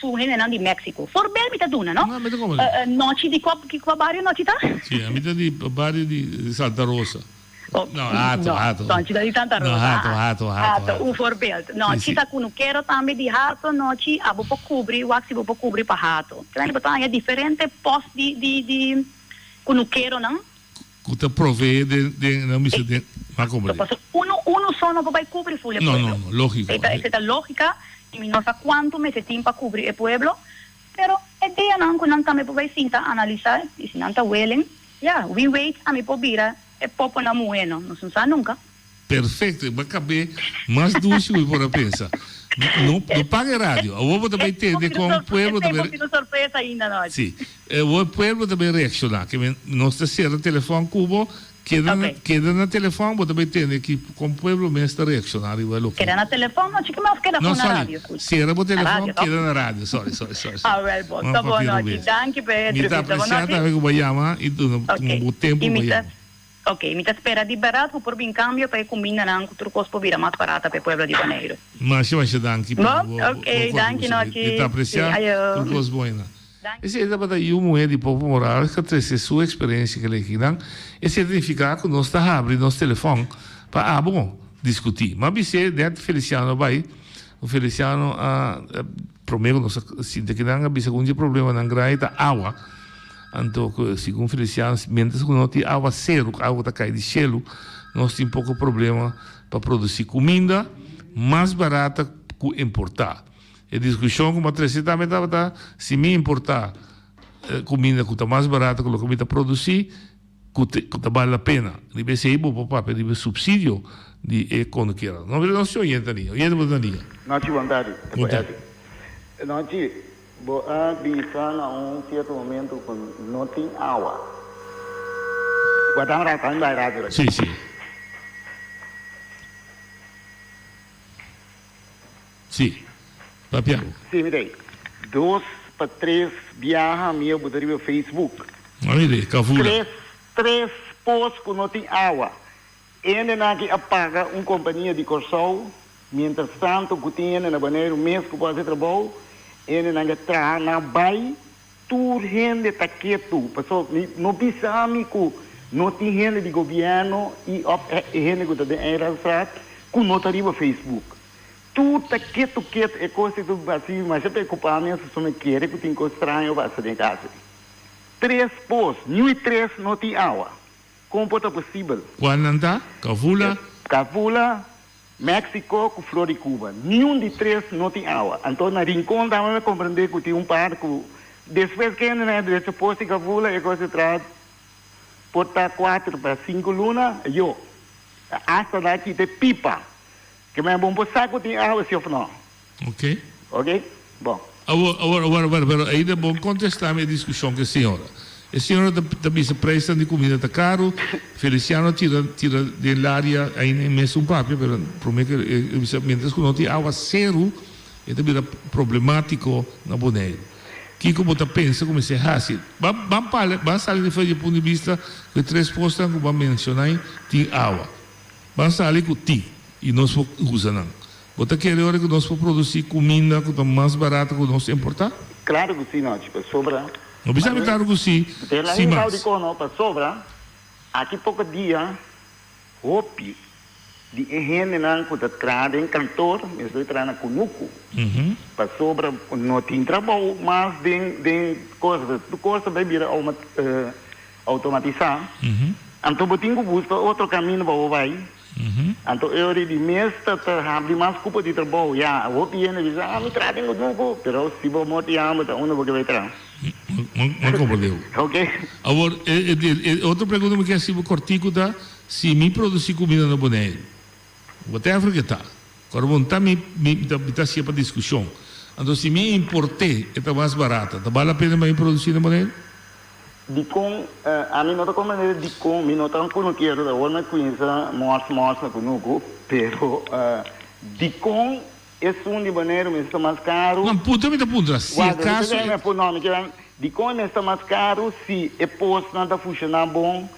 Su hendenan di Mexico. Voorbeeld mi ta duna, no? No, mi ta comprende. Nochi di cua, cua bario Nochi ta? Si, ami ta di bario di Santa Rosa. Oh, No, Hato, no, Hato. Nochi ta di Santa No, Rosa. Hato, Ah, Hato, Hato, Hato, Hato. un voorbeeld. Si, Nochi si. ta cunukero tambe di Hato, Nochi abo por cubri, wak si bo por cubri pa Hato. Kende bo ta haña diferente post di, di, di cunukeronan. Ku ta proveé den den nan bisa den nan Exacto, komprendé. pasobra uno uno so no por bai kubri ful e No, no, pueblo. no, lógiko. Esei ta esei ta lógika i mi no sa kuantu mester tin pa kubri e pueblo, pero e dianan ku nan tambe por bai sinta analisá i si nan ta willing, ya, wie weet ami por bira e poponan muhé no, nos no sa nunka. Perfecto, e bo a kab'é mas dushi ku mi por a pensa. No, no paga e radio. Awor bo ta bai tende kon pueblo ta bai. Esei por sorpresa ainda anochi. Si. Awor pueblo ta bai reakshoná. Ke men nos ta sera telefòn ku bo, keda na, keda na telefòn, bo ta bai tende ki kon pueblo mes ta reakshoná riba loke. Keda na telefòn no chiki mas keda No, ku na sorry. radio skucha. Sera bo Na telefòn, radio, toh? keda na radio. Sorry, sorry, sorry, sorry. Awel bon, M'a ta bon papia nochi. robes. Danki pa e Mi ta entrevista. Bon apresia nochi. tambe ku bo a yama i duna Ok. bo tempu I pa mi ta yama. Ok, mi ta spera di berdad cu por bin cambio pa e cumindanan cu tur cos por bira mas barata pa e pueblo di Boneiru. Masha masha danki pa Bo? bo bo Ok, danki contribucion. Mi nochi. ta Si, aprecia ayo. tur cos buena. Danki. Esei tabata yu muhé di Popo Morales ku a trese su eksperensia kelekinan. Esei ta nifiká ku nos ta habri nos telefòn pa abo diskutí. M'a bis'é nèt Feliciano a bai. Feliciano a promé ku nos a sinta kinan a bisa ku un di e problemanan grandi ta awa. Anto ku segun Feliciano mientras ku no tin awaseru, ku awa ta kai di shelu, nos tin poko problema pa produsí kuminda mas barata ku importá. E diskushon ku mi a trese tambe tabata si mi importá kuminda ku ta mas barata ku loke mi ta produsí, ku ta bal la pena. Riba esei bo por papia riba e supsidio di e konokera. No mira nos si oyente ta liña. Oyente bo ta liña. Nochi bon tardi. Bon tardi. Nochi, bo a bisa na un cierto momento cu no tin awa. Bo ta un rato, bai radio. Si, si. Si. Papia bo. Si, mi ta ei. Dos pa tres biaha mi a buta riba Facebook. A mira, kavula. Tres, tres pos cu no tin awa. Hendenan aki a paga un kompania di Kòrsou, mientras tanto ku tin hende na Boneiru mes ku por hasi trabou, hendenan ke traha na bai, tur hende ta ketu, paso mi no bisa mi ku no tin hende di gobièrnu i òf e hende ku ta den Eilandstraat ku no ta riba Facebook. Tur ta ketu ketu, e kos ei ta hasi masha preokupá mi, asoso mi kere ku tin kos straño pasa den kas ei. Tres pos, niun e tres no tin awa. Kon por ta posibel? Cual nan ta? Cavula? Cavula, Mexico cu Flor di Cuba. Niun di tres no tin awa. Anto na Rincon tambe mi comprende cu tin un par cu despues cu hende nan a drecha pos di Cavula e cos a traha por ta cuater pa cinco luna, yo. Hasta nan a kita e pipa. Ke men bon por sa ku tin awa si of no. Ok. Ok, bon. Awor, awor, awor, awor, pero ainda bon kontestá mi e diskushon ku e señora. E señora ta, ta bisa preisnan di kumida ta karu, Feliciano a tira, tira den laria ainda e mes un papia, pero promé ku e bisa mientras ku no tin awa seru e ta bira problemátiko na Boneiru. Kiko bo ta pensa ku mester hasi? Ban, ban pale, ban sali di for di e punto di bista ku e tres posnan ku bo a menshoná tin awa. Ban sali ku ti i nos por usa nan. Bo ta kere ora ku nos por produsí kuminda ku ta mas barato ku nos importá? Klaru ku si, Nochi, pasobra. No bisa mi klaru ku si, si mas. Dikono, pasobra aki poko dia hopi di e hendenan ku ta traha den kantor mester traha na kunuku, pasobra no tin trabou mas den den kos, tur kos ta bai bira Automatisá, anto bo tin ku buska otro kaminda pa bo bai. Anto e ora di mes ta ta habri mas kupo di trabou. Ya, hopi hende bisa, ah, mi traha den kunuku. Pero si bo mor di hamber ta unda bo ke bai traha? M'a komprendé bo. Oke. Awor, e e otro pregunta mi ke hasi bo kòrtiku ta, si mi produsí kumida na Boneiru, whatever ke ta, kòrda bo ta mi mi ta mi ta hasié pa diskushon. Anto si mi import'é e ta mas barata, ta bal la pena pa mi produsí na Boneiru? Dikon ami no ta komprende dikon mi no ta un kunukero ta awor mi a kuinsa mors mors na kunuku pero dikon esun di Boneiru mester ta mas karu. No puntra mi ta puntra si e kaso e. No mi kier dikon e mester ta mas karu si e posnan ta funshoná bon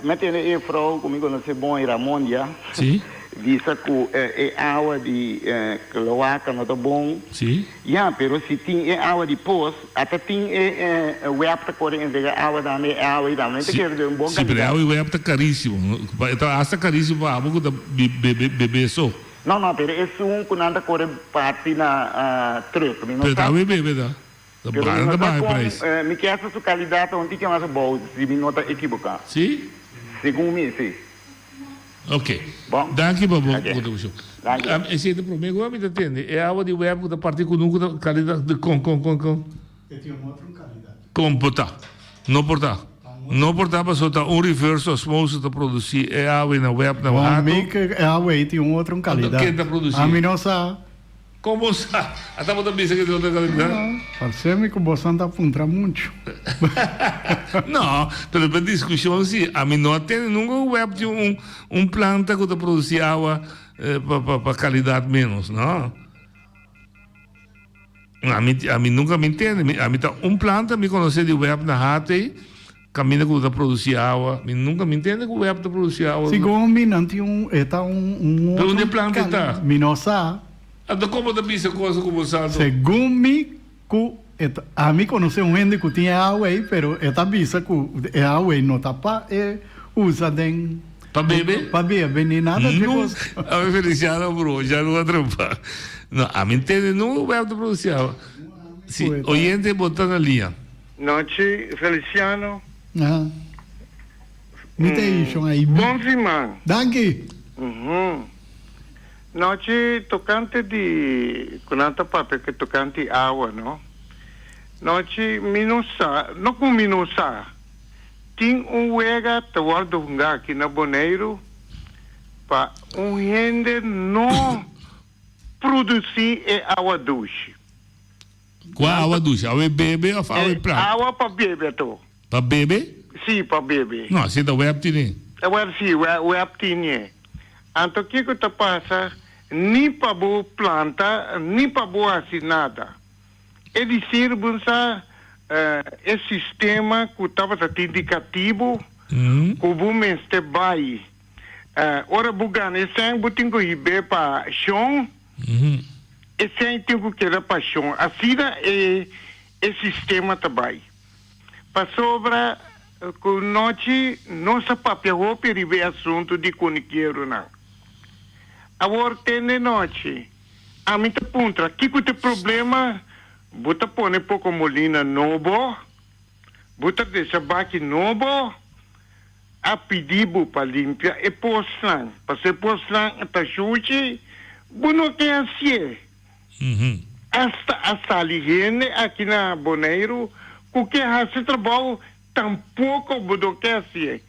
mi a tende e frou ku mi konosé bon e Ramondia Si. Bisa ku e awa di kloaka no ta bon. Sí. Ya, pero si tin e awa di pos, ata tin e web ta kore entrega awa tambe, e awa ei tambe ta kere den un bon Sí, pero e kalidat. awa di web ta karísimo. E ta hasta karísimo pa abo ku ta bebe bebe so. No, no, pero esun ku nan ta kore parti na truck, mi no Pero ta sa. awa e bebe ta. Ta Pero mi baha no ta sa baha e kon, prijs. mi kier sa su kalidat ta un tiki mas abou, si mi no ta ekiboká. Sí? Segun mi, sí. Ok. Bon. Danki pa bo Ok. kontribushon. Danki. Am, esei ta promé ku mi ta tende. E awa di web ku ta parti kunuku ta kalidat di kon kon kon kon. E tin un otro kalidat. Kon por ta? No por ta. No por ta pasobra ta un reverse osmose ta produsí e awa na web na Bon, hato. mi ke e awa ei tin un otro Anto kalidat. ken ta produsí? Ami no sa. Kon bo sa? Ata bo ta bisa ke tin otro kalidat? Parse mi ku bosan ta puntra muchu. No, pero pa diskushon si. Ami no a tende nunka ku web tin un un planta ku ta produsí awa pa pa pa kalidat ménos, no. Ami ami nunka mi tende. Mi ami ta un planta mi konosé di web na Hatey kaminda ku ta produsí awa. Mi nunka mi tende ku web ta produsí awa. Segun mi nan tin un e ta un un Pero otro unda e planta ta? Mi no sa. Anto kon bo ta bisa cosa ku bo sa anto? Segun mi ku e ta ami konosé un hende ku tin e awa ei pero e ta bisa ku e awa ei no ta pa e usa den Pa bebe? Pa bebe ni nada dje Nunca. kos. Ami Feliciano bro, ya no a trompa. No, ami ntende nunca ku web ta produsi awa. Si, oyente bo ta na liña. Nochi Feliciano. Aha. Mi ta ei shon ai. Bon siman. Danki. Uhum. Nochi tocante di cu nan ta papia cu tocante awa no. Nochi mi no sa, no cu mi no sa. Tin un wega ta wordo hunga aki na Boneiru pa un hende no produci e awa dushi. Cua awa dushi? Awa e bebe of awa e plat? Awa pa bebe to. Pa bebe? Si, pa bebe. No, asina ta web tine. Web si, web tine. Anto kico ta pasa? Ni pa bo planta, ni pa bo haci nada. E di sirbi sa e sistema ku tabata tin di katibu ku bo mester bai. Ora bo gana e sèn bo tin ku hib'é pa shon, e sèn tin ku keda pa shon. Asina e e sistema ta bai. Pasobra ku nochi nos a papia hopi riba e asuntu di kunikeronan. Awor tende nochi. Ami ta puntra, kiko ta e problema? Bo ta pone poko molina nobo? Bo ta desha baki nobo? A pidi bo pa limpia e posnan, pasobra e posnan ta shushi, bo no ke hasié. Asta a sali hende aki na Boneiru ku ke hasi trabou, tampoko bo no ke hasié.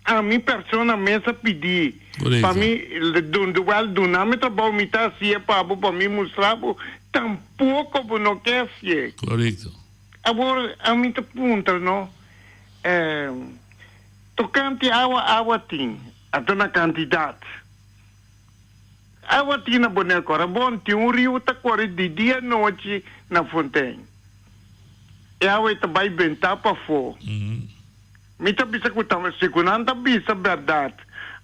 Ami persona mes a pidi pa mi wel duna mi trabou mi ta hacié pa bo pa mi mustra bo tampoco bo no ke hacié. Correcto. Awor ami ta puntra no tocante awa awa tin anto na cantidad awa tin na Bonaire cora bon tin un rio ta core di dia nochi na Fontein e awa e ta bay benta pafo. Mi ta bisa ku ta si ku nan ta bisa bèrdat.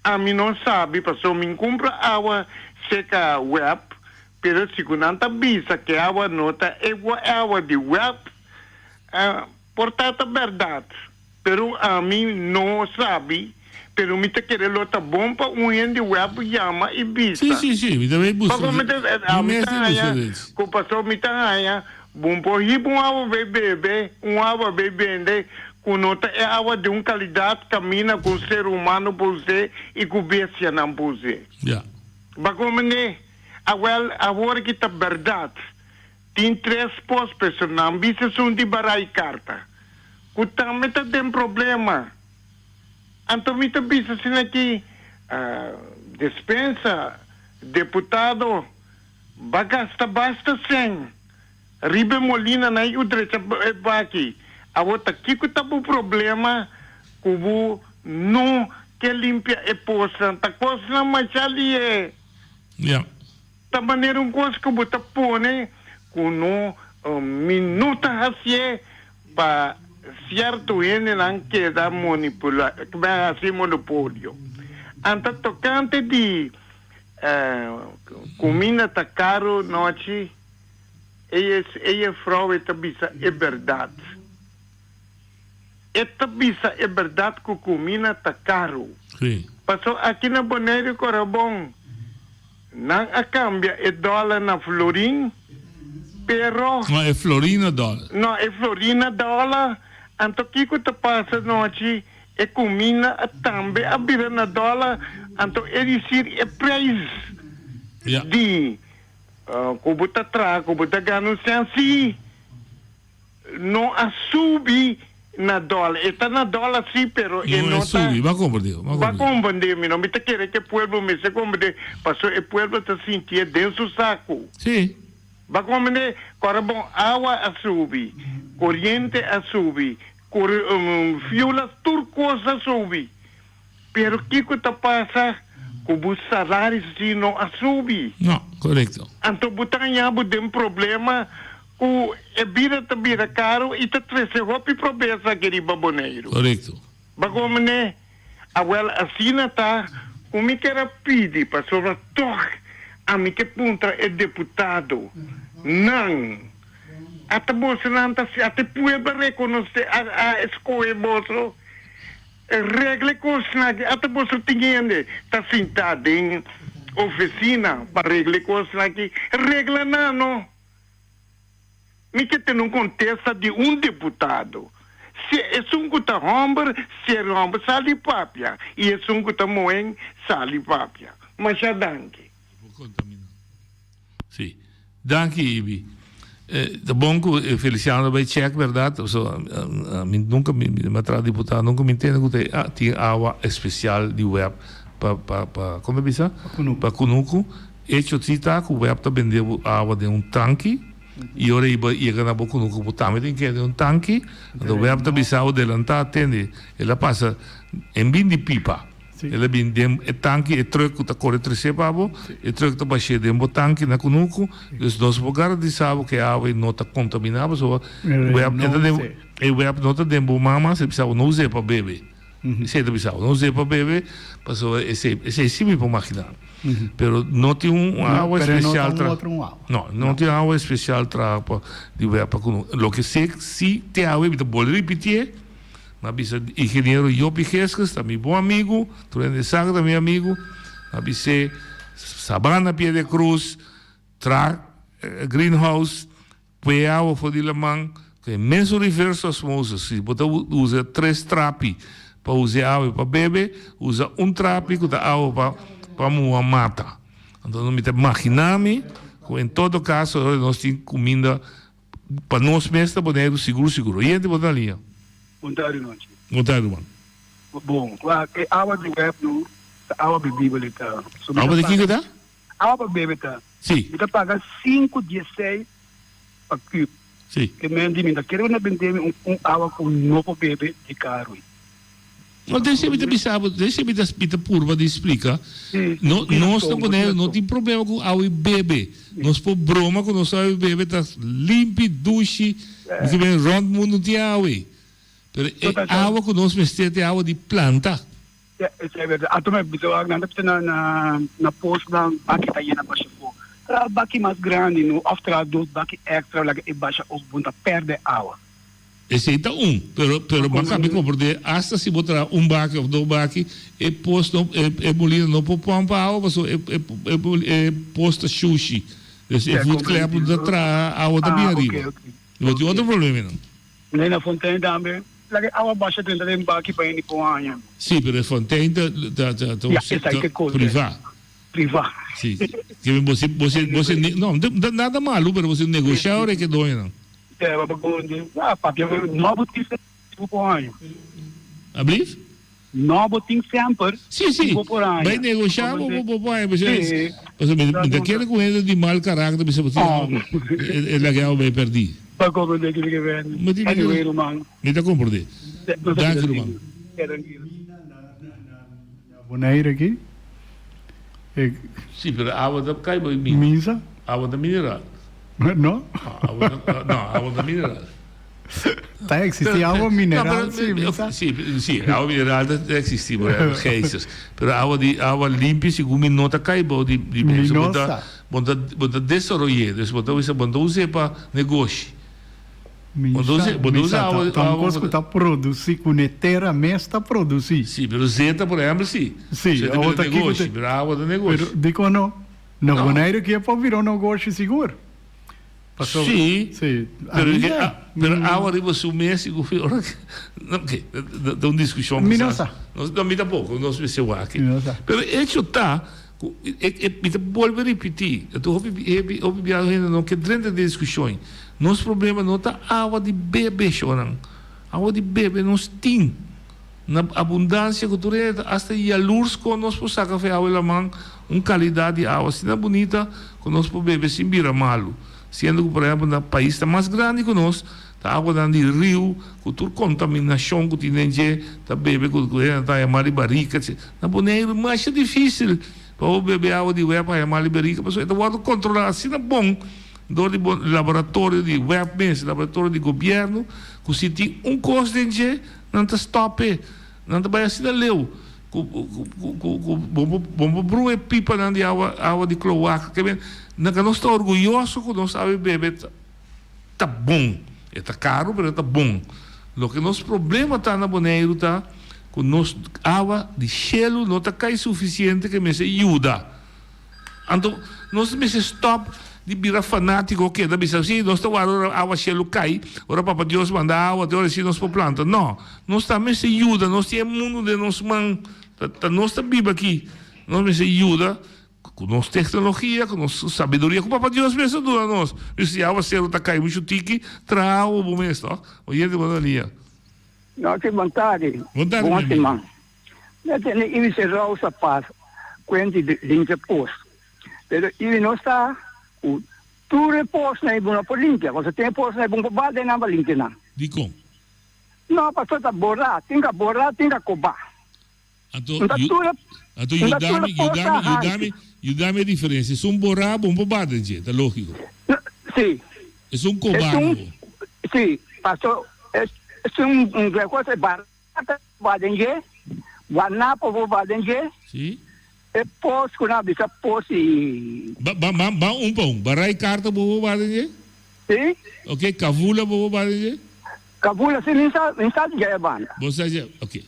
Ami no sabi pasobra mi kumpra awa seka web, pero si ku nan ta bisa ku e awa no ta e awa di web, por ta ta bèrdat. Pero ami no sabi, pero mi ta kere lo ta bon pa un hende web yama i bisa. Sí, sí, sí, mi ta bay buska. Pasobra mi ta, Mi ami mes ta ta buska haña dit. ku pasobra mi ta haña Bon por hiba un awa bay bebe, un awa bay bende, cu no ta e awa di un calidad camina cu un ser humano por us'é y cu bestianan por us'é. Ja. Ba come ne? Awel, awor ki ta berdad, tin tres pos personan bisa esun di baray carta, cu tambe ta den problema. Anto mi ta bisa asina ki, Despensa, deputado, Ba gasta basta sèn riba e molinanan i drecha e baki. Awor ta kiko ta bo problema ku bo no ke limpia e posnan? Ta kosnan masha lihe. Ja. Ta manera un kos ku bo ta pone ku no mi no ta hasié pa sierto hendenan keda monipula, hasi monopolio. Anta tokante di. Kuminda ta karu nochi, e e frou e ta bisa e bèrdat. E ta bisa e bèrdat ku kuminda ta karu. Paso aki na Boneiru Korabon nan a kambia e dòler na florin, pero. No, e florin na dòler. No, e florin na dòler. Anto kiko ta pasa nochi? E kuminda tambe a bira na dòler, anto e disir e preis di ku bo ta traha, ku bo ta gana un sèn si no a subi na dòler. E ta na dòler si, pero e no ta. subi, bo a komprendé, bo a komprendé. Mi no mi ta kere ku e pueblo mester komprendé, pasobra e pueblo ta sintié den su saku. Sí. Bo a komprendé? Ku ora bon awa a subi, koriente a subi, Fiolas tur cos a subi pero kico ta pasa cu bo salario si no a subi. No, corecto. Anto bo ta haña bo den problema cu e bida ta bira caro y ta trece hopi probesa aki riba Boneiru. Corecto. Bago mene? Awel asina ta cu mi kier a pidi pasobra tog ami ke puntra e deputado nan ata boso nan ta si ata e pueblo a reconoce a a escohe boso regla e cosnan aki ata boso tin hende ta sinta den oficina pa regla e cosnan aki regla nan no. Mi ke tene un kontesta di un deputado. Si esun ku ta hòmber, ser hòmber sali papia i esun ku ta mohen sali papia. Masha danki. Si. Danki Ibi. Ta bon ku Feliciano bai chèk bèrdat. Pasobra mi nunka mi a traha diputado nunka mi tende ku ta tin awa espesial di web pa pa pa kon ta bisa? Pa kunuku. Echo si ta ku web ta bende bo awa den un tanki i ora i bo yega na bo kunuku bo tambe tin keda den un tanki, anto web ta bisa bo delantá tende el a pasa en bin di pipa el a bin den e tanki e truck ku ta kore tresé pa bo e truck ta bashé den bo tanki na kunuku dus nos por garantisa bo ku e awa ei no ta kontaminá pasobra web e ta den e web no ta den bo mama se bisa bo no us'é pa bebe. Esei ta bisa bo, no us'é pa bebe, pasobra esei, esei sí mi por maginá. Pero no tin un awa Pero no espesial ta un tra. otro un awa. No, no tin awa espesial traha pa di web pa ku no. Loke sé sí te awe, mi ta bolbe ripitié, mi a bisa ingeniero Jopi Gesges, ta mi bon amigu, tur hende sa ku ta mi amigu, mi a bis'é Sabana Pie de Cruz, traha greenhouse, Pue awa for di laman ku e mesun reverse osmosis. Si bo ta usa tres trapi pa usa e awa pa bebe, usa un trapi ku ta awa pa pa muha mata. Anto mi ta magina mi ku en todo kaso ora nos tin kuminda pa nos mes ta Boneiru sigur sigur. Oyente bo ta na liña. Bon tardi nochi. Bon tardi ruman. Bon, wak e awa di web no ta awa bebibel e ta. Awa di kiko ta? Awa pa bebe ta. Sí. Mi ta paga sinku diesei pa kub. Sí. Ke men di mi ta kere na bende mi un un awa ku no por bebe di karu. No, desha mi ta bisa bo, desha mi ta mi ta purba di splika. Sí, No, tin nos ta rason, bo pone, tin no rason. tin problema ku awa i bebe. Nos por broma ku nos awa i bebe ta limpi, dushi, mi ke men rònt mundu tin awa ei. Pero e No ta sa. awa ku nos mester ta e awa di planta. Ya, esei berdad. Ato me bisa wak nan ta bisa na na na postnan baki ta yena basha for. Traha baki mas grandi no of traha dos baki extra laga e basha ook bon ta perde awa. Esei ta un, pero pero bo a kabi komprende asta si bo traha un baki of dos baki e post no e e molina no por pompa awa pasobra e e e e post ta shushi. Dus e Ya, voetklep komprendí. no ta traha awa ta bin Ah, ariba. oké, oké. Bo tin otro problemanan. Nee, na fontein tambe. Laga e awa basha drenta den baki pa hende por haña. Sí, pero e fontein ta ta ta ta Ya, esaki ke kos priva. Priva. Sí. Ke bo si bo si bo si no, nada malu, pero bo si negoshá ora ke doñonan. Ya, bo por ah, papia no bo tin semper bo por haña. Ablief? No bo tin semper Sí, sí. bo por haña. Bai negoshá bo bo bo por haña. Sí. Pasobra mi mi ta kere ku hende di mal karakter bisa bo tin e laga awa bai pèrdí. Pa komprendé kiko ke bèn. Anyway ruman. Mi ta komprendé. Danki ruman. Tranquilo. Na Bonaire aki e. Sí, pero awa ta kai bo mina. Misa? Awa ta mineral. No? Awa ta, no, awa ta mineral. Ta existi awa mineral si, mi sa. Si, si, awa mineral ta existi, por ehempel, geysers. Pero awa di awa limpi segun mi no ta kai bou di di Mi no sa. Bo ta bo ta desaroy'é, dus bo ta bisa bo no ta us'é pa negoshi. Mi sa, mi sa, ta un kos ku ta produsí, ku n'e tera mes ta produsí. Si, pero zeta por ehempel si. Si, Zeta awa bira ta kiko negoshi, te pero awa ta negoshi. Pero dikon no? Na Boneiru ki e por bira un negoshi sigur. Pasobra, Sí, sí, pero ami ke ya, pero mi awa riba su mes i ku ora ke no ke ta un diskushon Mi no kisas. sa. Nos no mi tampoko, nos mester wak aki. Mi no sa. Pero echo ta ku e e mi ta bolbe ripití, anto hopi hopi hopi biaha hende no ke drenta den diskushon. Nos problema no ta awa di bebe shownan. Awa di bebe nos tin na abundansia ku tur hende ta asta yalurs kon nos por saka for e awa di laman un kalidat di awa asina bunita ku nos por bebe sin bira malu. Siendo ku por ehèmpel na paisnan mas grandi ku nos ta awanan di riu ku tur kontaminashon ku tin den dje ta bebe ku hende ta haña mal di barika etc. Na Boneiru masha difisil pa bo bebe awa di web haña mal di barika pasobra e ta wòrdu kontrolá asina bon dor di bo laboratorio di web mes, laboratorio di gobièrnu ku si tin un kos den dje Nan ta stop e. Nan ta bai asina leu ku ku ku bo por bo por brua e pipanan di awa awa di kloak. Ke men nan ka nos ta orguyoso ku nos awa bebe ta ta bon. E ta karu pero e ta bon. Loke nos problema ta na Boneiru ta ku nos awa di shelu no ta kai sufisiente ke mester yuda. Anto nos mester stop di bira fanatico keda bisa si nos ta warda ora awa cielo cay, ora papa Dios manda awa te ora si nos por planta. No, nos ta mester yuda, nos tin e mundo den nos man, ta nos ta biba aki, nos mester yuda cu nos tecnologia, cu nos sabiduria cu papa Dios mes a duna nos. Bisa si awa cielo ta cay mucho tiki, traha awa bo mes, no? Oyente bo na liña. No, si bon tardi. Bon tardi, mi Bon amigo. siman. Mi a tende Ibi Serrao sa pas cuenti di limpia pos. Pero Ibi no sa cu tur e posnan ei bo no por limpia. Pasobra tin e posnan ei bo no por balde nan pa limpia nan. Dicon? No, pasobra ta borá. Tin ca borá, tin ca cobá. Anto, Nta tur e, anto nta tur yudami, e pos ta yudami, yudami, hanchi. yudami e diferencia. Esun borá bo no por balde dje, ta logico. No, si. Esun cobá Esun, no. si, pasobra esun un cosa e barata. Ba den dje, Guanapo bo ba den dje. Sí. E pos ku nan a bisa pos i. Ba ba ba ba un pa un. Barai Carta bo bo ba den dje? Sí. Ok, Kavula bo bo ba den dje? Kavula sí, mi sa mi sa dje e banda. Bo sa dje, ok.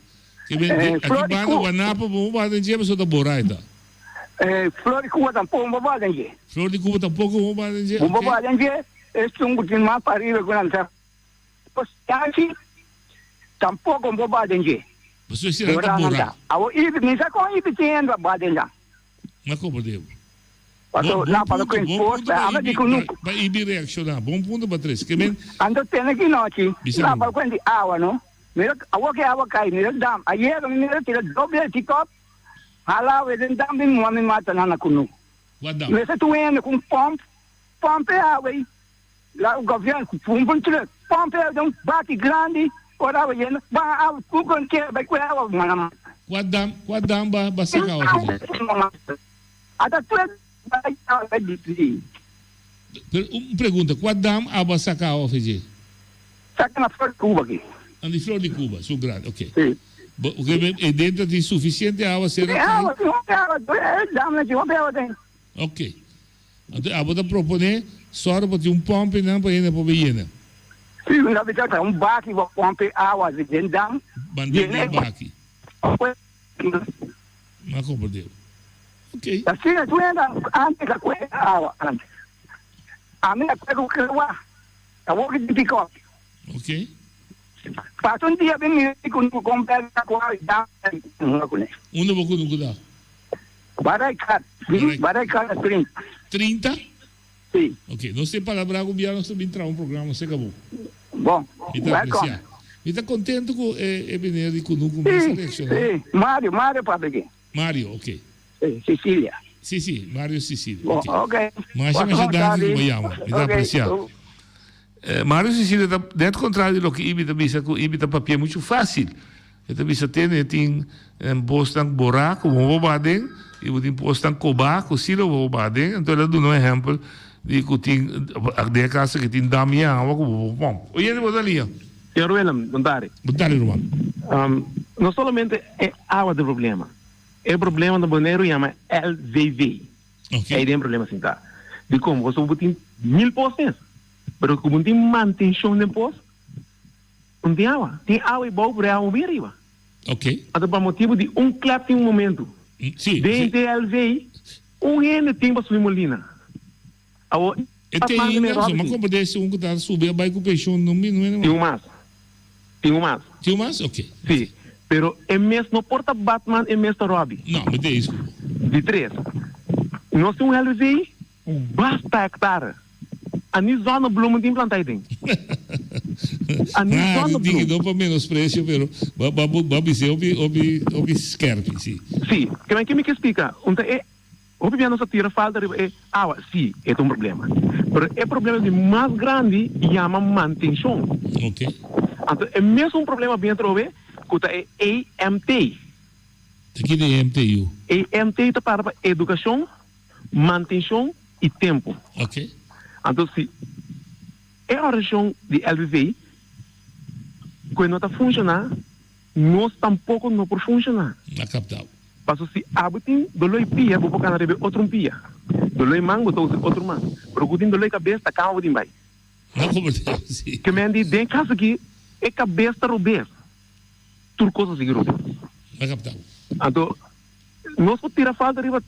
Ke ben de aki Flor di banda Cuba. Guanapo bo bo ba den dje pasobra ta borai ta. Flor di Cuba tampoko bo ba den dje. Flor di Cuba tampoko bo ba den dje, Bo bo ok. ba den dje, esun ku tin mas pariba ku nan sa. Pos yanchi tampoco bo ba den dje. Pasobra e sera ta Bora nan bora. ta. Awo ibi, mi sa con ibi tin hende ba den nan. Ma como debo. Paso Bon, bon nan pa punto, lo bon pos, punto pa ama di ibi, ku pa, nuku. pa ibi reacciona. Bon punto pa tres. Ke men. Anto tene ki nochi, Bisa nan mi. pa lo di awa no. Mira, awo ke awa kai, mira dam. Ayer mi mira tira doble di kop, hala awe den dam bin mua mi mata nan na kunuku. Kua dam? Mester tu hende ku un pomp, pomp e awa ei. La gobièrnu ku pumpa un trùk, pòmp e den un baki grandi, ora awa yena, baha awa tur kon kera bai kue awa mana mata. Kua dam, kua dam ba ba saka awa fiji? Ata tur bai awa bai di. Pero un pregunta, kua dam aba saka awa fiji? Saka na Flor di Cuba aki. Ah, di Flor di Cuba, su grandi, ok. Si. Bo, ok, e dentro tin sufisiente awa sera Tin kai? awa, tin hopi awa, e damnan tin hopi awa den. Ok. Anto abo ta proponé sòru pa tin un pòmp einan pa hende por bin yena. Sí, mi ta bisa ta un baki bo pòmp e awa den dam. Band'é den baki. Mi a komprendé. Ok. Asina tu hende antes a kue awa antes. Ami a kue ku krewa. Awor ki tin pikòp. Ok. Pasa un dia bin mira ku no kompra ku awa dam. Unda bo kunuku da? Baraikat, Baraikat 30. 30? Si. Ok, nos tin palabrá ku bia nos ta bin traha un programa serka bo. Bon, Mi ta welcome. apresiá. Mi ta kontento ku e e meneer di Kunuku mes a Si, reakshoná. si, Mario, Mario papia aki. Mario, ok. Si, Sicilia. Si, si, Mario Sicilia, Bon, ok. ok. Masha, masha Bon danki ku tardi. bo yama. Mi ta Ok. apresiá. Mario Sicilia ta net kontrario di loke Ibi ta bisa ku Ibi ta papia muchu fásil. E ta bisa tene tin posnan borá ku bo por baha den i bo tin posnan kobá ku si lo bo por baha den. Anto el a duna un ehèmpel di ku tin den e kasa ki tin dam i awa ku bo por pòmp. Oyente bo ta liña. Señor Willem, bon tardi. Bon tardi ruman. No solamente e awa ta e problema. E problema na Boneiru yama LVV. Ei den problema sinta. Dikon? Pasobra bo tin mil pos mes, pero ku bo no tin mantenshon den pos, no tin awa. Tin awa ei bou, pero e awa no bin ariba. Anto pa motibu di un klep tin un momentu. Den TLV un hende tin pa subi molina. Awor, E te ainda, so m'a comprende si un cu ta subi a bay cu pensioen no mi no Tin un mas. Tin un mas. Tin un mas? Ok. Si. Pero e mes no por ta Batman, e mes ta Robby. No, mi ta eens cu bo. Di tres, nos tin un LVV basta hectare. A ni zonnebloemen tin planta aiden. A ni Ah, zonnebloem. Diki no pa menosprecio, pero ba ba ba bis'é hopi hopi hopi skerpi, si. Si. Ke men ke mi ke splika? Un ta e Hopi bia nos a tira falta riba e awa. Sí, e ta un problema. Pero e problema di mas grandi yama mantenshon. Ok. Anto e mesun problema bin atrobe ku ta e EMT. Ta ki ta EMT yu? EMT ta para pa edukashon, mantenshon i tempu. Ok. Anto si e orashon di LVV ku e no ta funshoná, nos tampoko no por funshoná. A kaptau. Paso si abo tin doloi pia bo por cana riba e otro un pia. Doloi man bo ta usa e otro man. Pero cu tin doloi cabes ta cama bo tin bay. No comprende si. Ke men di den caso aki e cabes ta robes. Tur cos a sigui robes. No capta. Anto nos por tira falta riba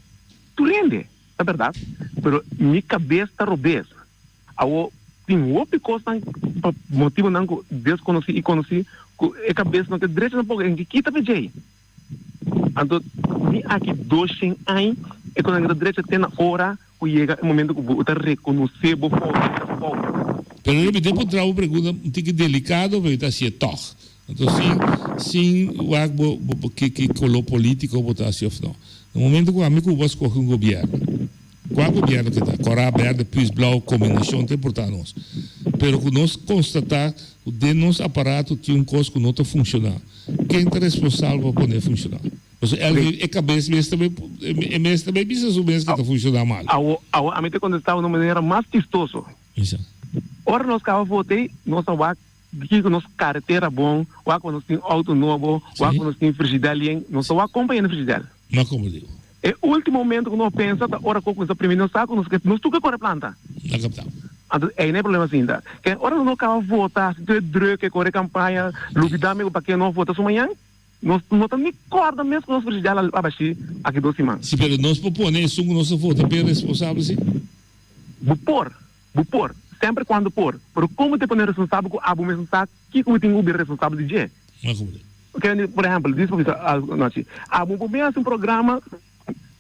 tur hende, ta berdad, pero mi cabes ta robes. Awo tin hopi cosnan pa motibonan cu desconoci y conoci cu e cabes no ke drecha tampoco en ke kita pe djey. Anto mi aki doshen añ e konan ta drecha te na ora ku yega e momento ku bo ta rekonosé bo fout ku ta fout. Pero lo mi tin puntra bo pregunta un tiki delikado pero mi ta hasié tòg. Anto sin sin wak bo bo ki ki koló politiko bo ta hasi òf no. Na momento ku ami ku bo a skohe un gobièrnu, kua gobièrnu ke ta, kòrá, bèrdè, püs, blou, kombinashon ta importá nos. Pero ku nos konstatá ku den nos aparato tin un kos ku no ta funshoná. Ken ta responsabel pa pone funshoná? Pasobra el e kabes mes ta e mes ta bay bisa su mes ke ta funshoná mal. Awo, awo ami ta kontestá un manera mas chistoso. Bisa. Ora nos kaba vot'ei, nos a wak kiko nos karetera bon, wak ku nos tin outo nobo, wak ku nos tin frigidèl yen, nos ta wak kon pa yena frigidèl. Ma komo digo? E ultimo momento ku nos pensa ta ora ku kuminsá primi nos sa ku nos ke nos tur ke kore planta. Na kapta. Anto ei na e problema sinta. Ke ora nos no kaba vota, hasi tur e druk, e kore kampaña, lubida mi ku pake nos vota su mañan, nos no ta ni kòrda mes ku nos presidente a bashi aki dos siman. Si, pero nos por pone esun ku nos a vota p'e responsabel si? Bo por, bo por, semper kuando por, pero komo te pone responsabel ku abo mes no sa kiko bo tin ku bira responsabel di dje? Ma komo te? Oke, por ehempel, dis pa bisa algu nochi. Abo por bin hasi un programa,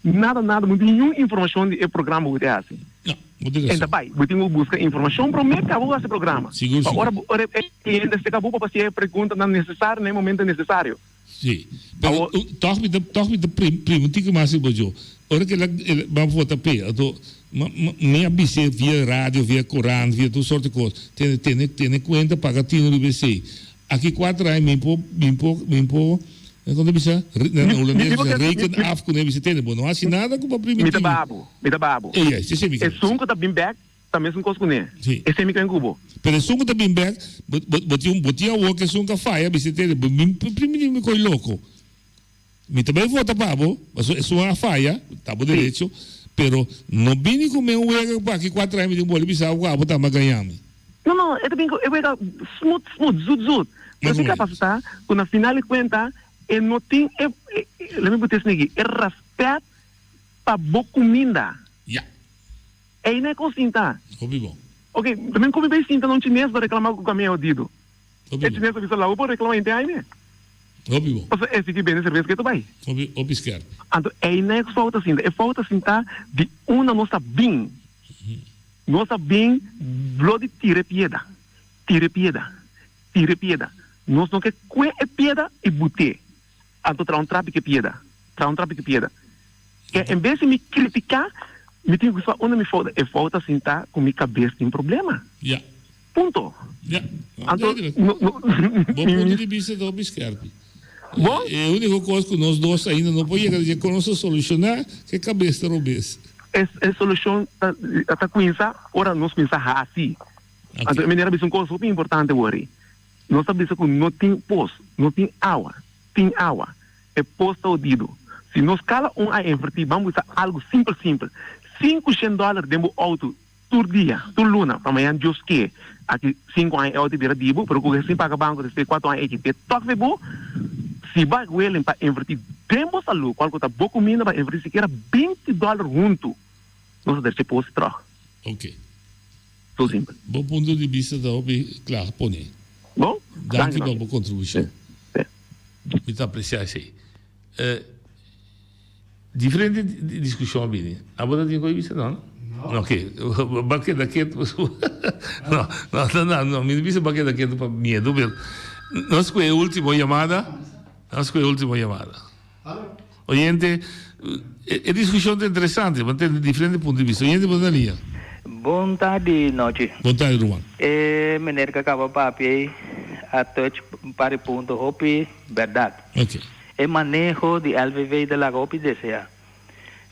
nada nada, bo no tin niun informashon di e programa ku bo ta hasi. No, bo tin rason. Enta bai, bo tin ku buska informashon promé ku abo hasi programa. Sigur, Pa ora sigur. ora e kliente seka bo pa hasi e preguntanan nesesario na e momento nesesario. Sí, pero tòg mi ta tòg mi ta prima un tiki mas riba djo. Ora ku el a el a vota p'e, anto mi a bis'é via radio, via korant, via tur sorti kos, tene tene tene kuenta paga tinu riba esei. Aki kuater aña mi por mi por mi por kon ta bisa na hulandes bisa reken af ku ne bisa tene bo no hasi nada ku bo a primiti mi. Ta babo mi ta babo. E ya esei mi kere. Esun ku ta bin bek ta mesun kos ku ne. Si. Esei mi kere ku bo. Pero esun ku ta bin bek bo bo tin bo tin awor ku esun ku a faya bisa tene bo mi primiti mi koi loko. Mi ta bay vota pa bo, pasobra esun a faya, ta bo derecho, pero no bini cu mi un wega cu aki cuater aña mi tin boli bisa bo cu abo tambe a gaña mi. No, no, e ta bin cu e wega smooth, smooth, zoet, zoet. Pero si capaz ta cu na final di cuenta e no tin e, let me put this nigga, e respet pa bo cuminda. Ya. Eyna e cos sinta. Hopi bon. Ok, tambe cu mi bay sinta na un chines pa reclama cu cami e hodido. Hopi E chines ta bisa lau por reclama henter aña. Hopi bon. Pasobra e sigui bende cerveza ke ta bay. Hopi, hopi skerp. Anto eyna e fout ta sinta. E fout ta sinta di unda nos ta bin. Nos ta bin blo di tira e pieda, tira e pieda, tira e pieda. Nos no ke kue e pieda y but'é. Anto traha un trapi ku e pieda, traha un trapi ku e pieda. Ke en bes di mi kritiká, mi tin ku sa unda mi fout ta. E fout ta sinta ku mi kabes tin problema. Ya. Punto. Ya. Anto, no, no, Bo punto di bista ta hopi skerpi. Bo? E úniko kos ku nos dos ainda no por yega di dje kon nos ta solushoná ku e kabes ta robes. E, e solushon ta, ta kuminsá ora nos kuminsá hasi. Anto e manera a bisa un kos hopi importante wòri. Nos ta bisa ku no tin pos, no tin awa. Tin awa. E pos ta odido. Si nos kala un a invertí, ban bisa algu simpel simpel, 500 dòler den bo outo tur dia, tur luna, pa mañan Dios ke, aki sinku aña e outo bira di bo, pero ku sin paga banko despues di kuatro aña e kite tòg fe bo. Si bo a willing pa invertí den bo salú, kual ku ta bo kuminda, pa invertí sikiera 20 dòler huntu, nos ta derchi e pos tròg. Ok. So simpel. Bo punto di bista ta hopi kla pone. Bon? Danki pa bo kontribushon. Mi ta apresiá esei. Diferente diskushon a bini. Abo ta tin ku e bisa no? No. Ok. Bo a keda ketu pasobra. No, no, no, no. Mi no bisa bo a keda ketu pa miedu, pero nos ku e ultimo yamada. Nos ku e ultimo yamada. Oyente, e diskushon ta interesante, bo tende diferente punto di bista. Oyente, bo ta na liña. Bon tardi nochi. Bon tardi ruman. E meneer ku a kaba papia ei a touch un par di punto hopi bèrdat. Ok. E maneho di LVV ta laga hopi deseá.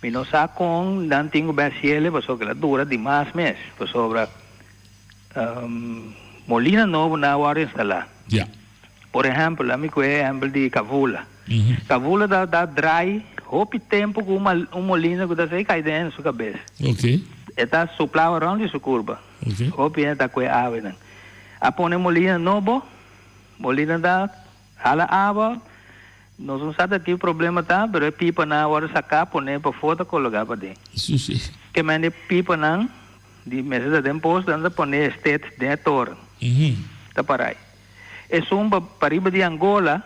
Mi no sa kon nan tin ku bèn siele pasobra kila dura dimas mes pasobra molina nobo nan a wòrdu instalá. Ya. Por ehèmpel, ami ku e ehèmpel di Kavula. Kavula ta ta drai hopi tempu ku un un molina ku ta sei kai den su kabes. Ok. E ta supla awa rònt di su kurba. Ok. Hopi hende ta kue awenan. A pone molina nobo, molina ta hala awa, nos no sa ta ki problema ta, pero e pipanan a wòrdu saká pone pafó ta kologá paden. Si, si. Ke men e pipanan di mester ta den pos nan ta pone e stet den e toren. Ta parai. Esun pa pariba di Angola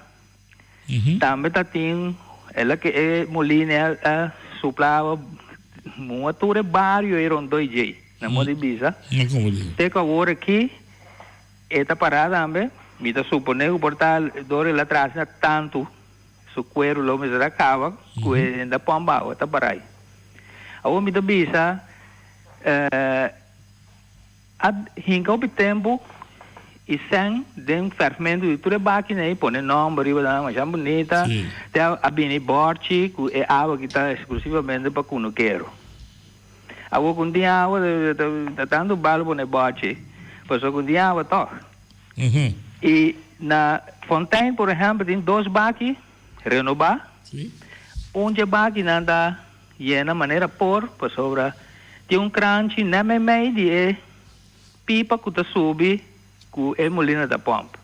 tambe ta tin el a ke e moline a supla awa mua tur e bario ei rondó i djei na modo di bisa te ku awor aki e ta pará tambe mi ta supone ku por ta dor el a traha asina tantu su kueru lo mester a kaba ku e hende a pòmp awa ta pará ei awor mi ta bisa. A hinka hopi tempu i sèn den fèrfmentu di tur e bakinan ei, pone nòmber riba nan masha bunita, te a bini bòrchi ku e awa ki ta eksklusivamente pa kunukero. Awor ku no tin awa ta tantu bal pone bòrchi, pasobra ku no tin awa tòg. I na Fontein por ehèmpel tin dos baki renobá, un dje bakinan ta Yena manera por, pasobra tin un kranchi nèt meimei di e pipa ku ta subi ku e mulina ta pòmp.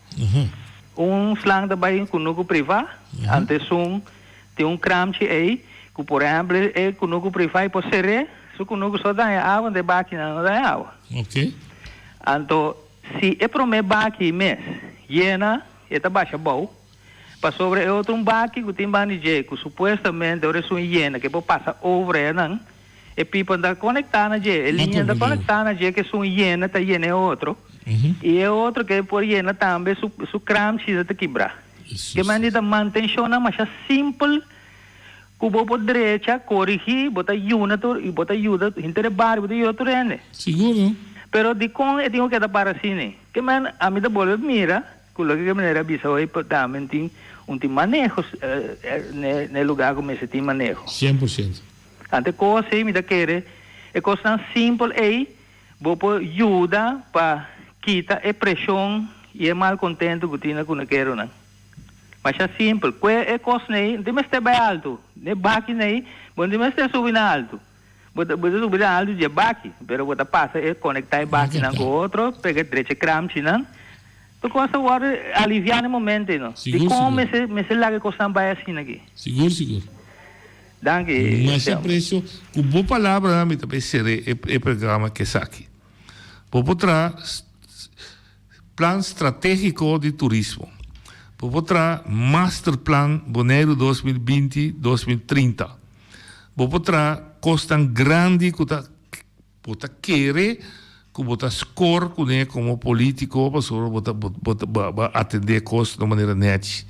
Un slang ta bai kunuku privá, anto esun tin un kramchi ei ku por ehèmpel e kunuku privá ei por ser'é, su kunuku so daña awa anto e bakinan no daña awa. Anto si e promé baki mes yena e ta basha bou. Pasobra e otro un baki ku tin banda di dje ku supuestamente ora esun yena ke por pasa over enan, e pipa no ta konektá na dje, e liña no ta konektá na dje ke esun yena ta yena e otro i e otro ke por yena tambe su su kramchi ta kibrá. Ke manera di ta mantenshonnan masha simpel ku bo por drecha, korigí, bo ta yuna tur i bo ta yuda henter e bario, bo ta yuda tur hende. Sigur no. Pero dikon e tin ku keda para asina? Ke manera ami ta bolbe mira Ku loke ke manera a bisa hoy pa tambe tin un tin maneho n'e lugar ku mester tin maneho. 100%. Ante kos ei mi ta kere e kosnan simpel ei bo por yuda pa kita e preshon i e malkontento ku tin na kunukeronan. Masha simpel. Kue e kosnan ei no tin mester bai altu. N'e bakinan ei bo no tin mester subi na altu. Bo ta bo ta subi na altu dje baki, pero bo ta pasa e konektá e bakinan ku otro, pega e drecha e kramchinan. Tur kos ta wòrdu aliviá na e momento ei no. Sigur, Dikon sigur. mester mester laga e kosnan bai asina aki? Sigur, sigur. Danki, Masha Selma. aprecio. Ku bo palabranan mi ta bay sere e e programa kesaki. Bo por traha plan strategico di turismo. Bo por traha masterplan Boneiru 2020, 2030. Bo por traha kosnan grandi ku ta bo ta kere ku bo ta skor kuné komo polítiko pasobra bo ta bo ta bo a atendé kos na un manera nèchi.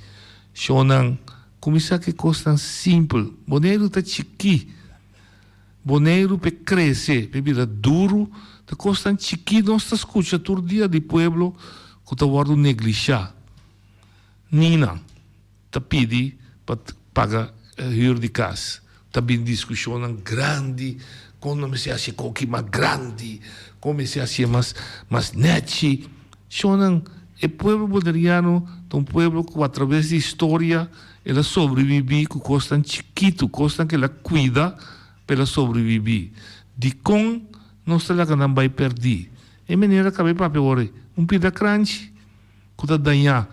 Shonnan, kuminsá ku e kosnan simpel. Boneiru ta chikí. Boneiru p'e krese, p'e bira duru, ta kosnan chikí nos ta skucha tur dia di pueblo ku ta wòrdu neglishá. Nina. Ta pidi pa paga huur di cas. Ta bin discusionnan grandi con no mester haci koki mas grandi, con mester hacié mas mas nechi. Shonnan. E pueblo boneriano ta un pueblo ku atraves di historia el a sobrebibí ku kosnan chikitu, kosnan ku el a kuida pa el a sobrebibí. Dikon nos ta laga nan bai pèrdí? E manera kaba e papia awor ei, un pida kranchi ku ta dañá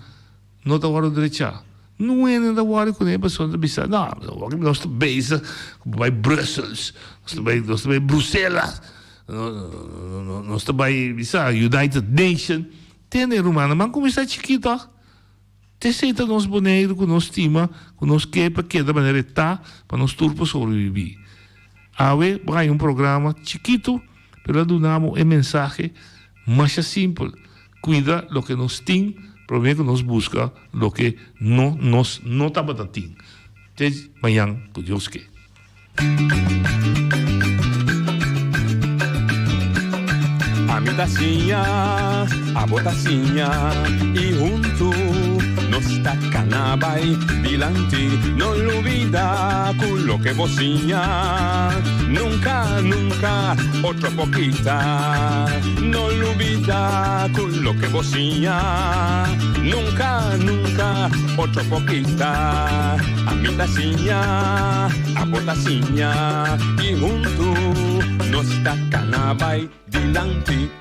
no ta wòrdu drechá. Nun hende ta wòri kuné pasobra nan ta bisa, no, awor nos ta bezig ku bai Brussels, nos ta bai nos ta bai Bruselas, nos ta bai bisa United Nation. Tende rumannan, ban kuminsá chikí tòg. T'esei ta nos Boneiru ku nos stima, ku nos ke pa keda manera e ta, pa nos tur por sobrebibí. Awe bo haña un programa chikitu, pero a duna bo e mensahe masha simpel, kuida loke nos tin promé ku nos buska loke no nos no tabata tin. Te mañan ku Dios ke. Ami ta siña, abo ta siña y huntu nos ta cana bay dilanti. No lubida cu loke bo siña nunca, nunca otro por kita. No lubida cu loke bo siña nunca, nunca otro por kita. Ami ta siña, abo ta siña y huntu nos ta cana bay dilanti.